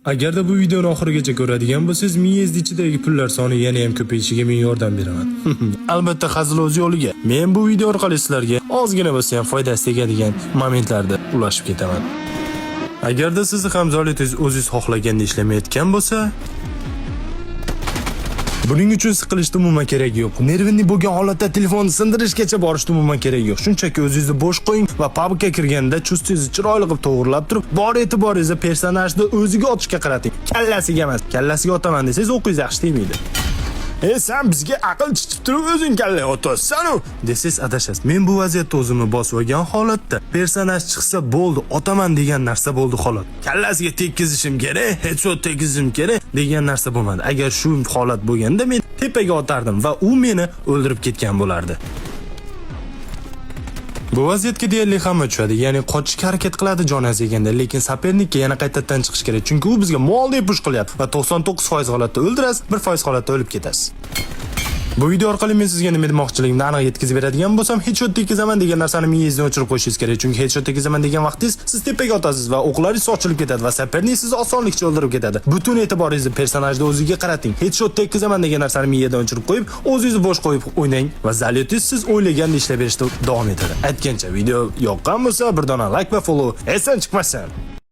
Agarda bu videoni oxirigacha ko'radigan bo'lsangiz, miyangiz ichidagi pullar soni yana ham ko'payishiga men yordam beraman. Albatta, hazil o'z yo'liga. Men bu video orqali sizlarga ozgina bo'lsa ham foydasi tegadigan momentlarda ulashib ketaman. Agarda sizni ham залёт ingiz o'zingiz xohlaganda ishlamayotgan bo'lsa, buning uchun siqilishni umuman keragi yo'q. Нервный bo'lgan holatda telefonni sindirishgacha borishni umuman keragi yo'q. Shunchaki o'zingizni bo'sh qo'ying va PUBGga kirganda чувство ingizni chiroyli qilib to'g'irlab turib, bor e'tiboringizni personajni o'ziga otishga qarating. Kallasiga emas. Kallasiga otaman desangiz, o'qingiz yaxshi tegmaydi. "E, sen bizga aql chichib turib o'zing kallaga otasan-u" desangiz, adashasiz. Men bu vaziyatda o'zimni bosib olgan holatda personaj chiqsa bo'ldi, otaman degan narsa bo'ldi holat. Kallasiga tekkizishim kerak, headshot tekkizishim kerak degan narsa bo'lmadi. Agar shu holat bo'lganda, men tepaga otardim va u meni o'ldirib ketgan bo'lardi. Bu vaziyatga deyarli hamma tushadi, ya'ni qochishga harakat qiladi jon aziganda, lekin соперник ka yana qaytadan chiqish kerak, chunki u bizga moldek push qilyapti va 99% holatda o'ldirasiz, 1% holatda o'lib ketasiz. Bu video orqali men sizga nima demoqchiligimni aniq yetkazib beradigan bo'lsam, headshot tekkizaman degan narsani miyangizdan o'chirib qo'yishingiz kerak, chunki headshot tekkizaman degan vaqtingiz siz tepaga otasiz va o'qlaringiz sochilib ketadi va соперник sizni osonlikcha o'ldirib ketadi. Butun e'tiboringizni personajni o'ziga qarating. Headshot tekkizaman degan narsani miyadan o'chirib qo'yib, o'zingizni bo'sh qo'yib o'ynang va залёт ingiz siz o'ylaganda ishlab berishda davom etadi. Aytgancha, video yoqqan bo'lsa, bir dona like va follow esdan chiqmasin.